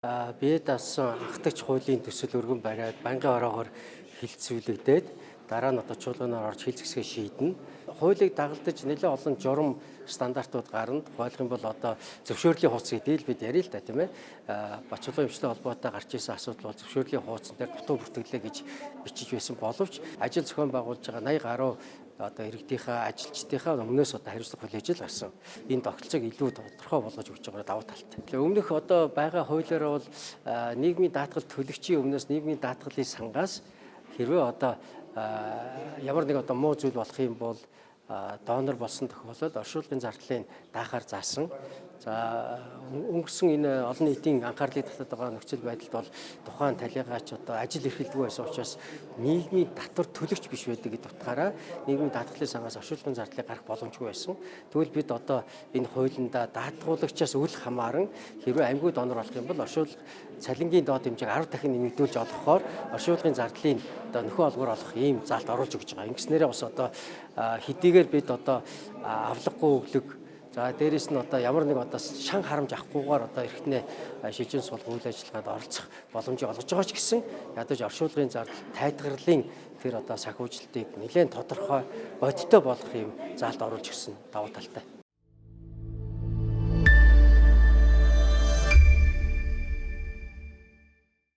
Бие даасан анхдагч хуулийн төсөл өргөн бариад байнгын ороогоор хилцүүлэгдээд, дараа нь одоо чуулганаар орж хил зэгсгээ шийднэ. Хуулийг дагалдаж нэлээд олон журам, стандартууд гарна. Тухайлах юм бол одоо зөвшөөрлийн хууц гэдгийг л бид ярил л да, тийм ээ. Бачуулгын эмчилгээ холбоотой гарч ирсэн асуудал бол зөвшөөрлийн хууцан дээр дутуу бүртгэлээ гэж бичиж байсан боловч ажил зохион байгуулж байгаа 80 гаруй одоо иргэдийнхаа, ажилчдынхаа өмнөөс одоо хариуцлага хүлээж л гарсан. Энэ тогтолцоог илүү тодорхой болгож өгч байгаа давуу талтай. Тэгэхээр өмнөх одоо байгаа хуулиар бол нийгмийн даатгал төлөгчийн өмнөөс, нийгмийн даатгалын сангаас хэрвээ одоо ямар нэг одоо муу зүйл болох юм бол донор болсон тохиолдолд оршуулгын зардлын даахаар заасан. За, өнгөрсөн энэ олон нийтийн анхаарлыг татаад байгаа нөхцөл байдалд бол тухайн талигаач одоо ажил эрхэлдэггүй байсан учраас нийгмийн татвар төлөгч биш байдаг гэдэг утгаараа нийгмийн даатгалын сангаас оршуулгын зардлыг гарах боломжгүй байсан. Тэгвэл бид одоо энэ хуулиндаа даатгуулагчаас үл хамааран хэрвээ амьгүй донор болох юм бол оршуулга цалингийн доод хэмжээг 10 дахин нэмэгдүүлж олгохоор оршуулгын зардлын одоо нөхөн олгоор олох ийм заалт оруулж өгч байгаа. Ингэснээрээ бас одоо хэдийгээр бид одоо авлаггүй өглөг. За, дээрэс нь одоо ямар нэг одоо шан харамж авахгүйгээр одоо эрхтнээ шилжин суулгах үйл ажиллагаанд оролцох боломжийг олгож байгаа ч гэсэн ядаж оршуулгын зардал, тайлгарлын тэр одоо санхүүжилтийг нэлээд тодорхой, бодиттой болгох юм заалт оруулж ирсэн давуу талтай.